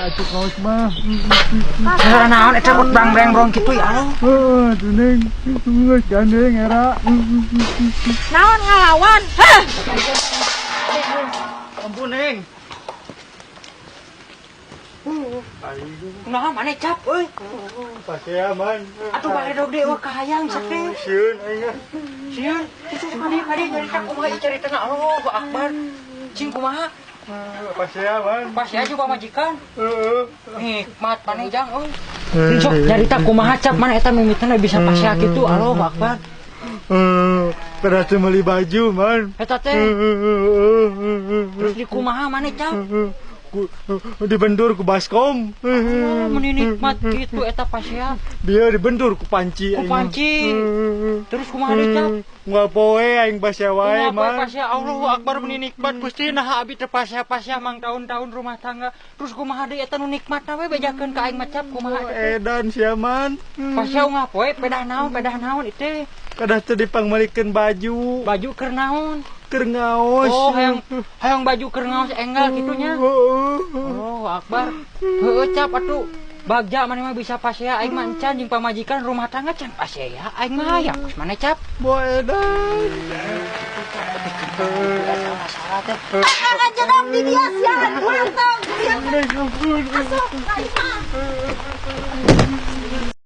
Atuh kaos mah. Cara naon eta rot brang brang kitu, ya Allah. Heeh, tuh Neng. Geus gandeng era. Naon ngalawan? Hah? Ampun, Neng. Kumaha maneh, Cap, euy? Pasea, Man. Atuh baledog deui euweuh kahayang sakit. Sieun aing ah. Sieun. Itu kadi kadi nyarita kumaha ieu caritana, Allahu Akbar. Cing kumaha? Pasea, Man. Pasea juga majikan. Heeh. Nikmat maneh, Jang, euy. Sok nyarita kumaha, Cap, mana eta mimitina bisa pasea kitu, Allahu Akbar. Pernah teu meuli baju, Man. Eta teh terus di kumaha maneh, Cap? Ku, dibendur ku baskom. Oh, meni nikmat gitu eta pasea. Dia dibendur ku panci. Ku panci. Terus kumaha deui, Cap? Unggal poe aing pasea wae, Kumaha poe Man. Pasea, Allahu Akbar, meni nikmat Gusti, nah abi teh pasea-pasea mang tahun-tahun rumah tangga. Terus kumaha deui eta nu nikmatna we, bejakeun ka aing mah, Cap, kumaha eta teh? Edan sia, Man. Pasea unggal poe pedah naon itu? Kadah teu dipangmeulikeun baju. Baju keur naon? Keur ngaos. Oh, hayang hayang baju keur ngaos enggal kitu nya. Heeh. Oh, Akbar. Heueuh, Cap, atuh. Bagja maneh mah bisa pasea, aing mah encan jeung pamajikan rumah tangga can pasea. Aing mah hayang geus maneh, Cap. Bo edan. Masalah teh. Tangan jedok di dia sialan mantap. Neng, ampun. Asup ka imah.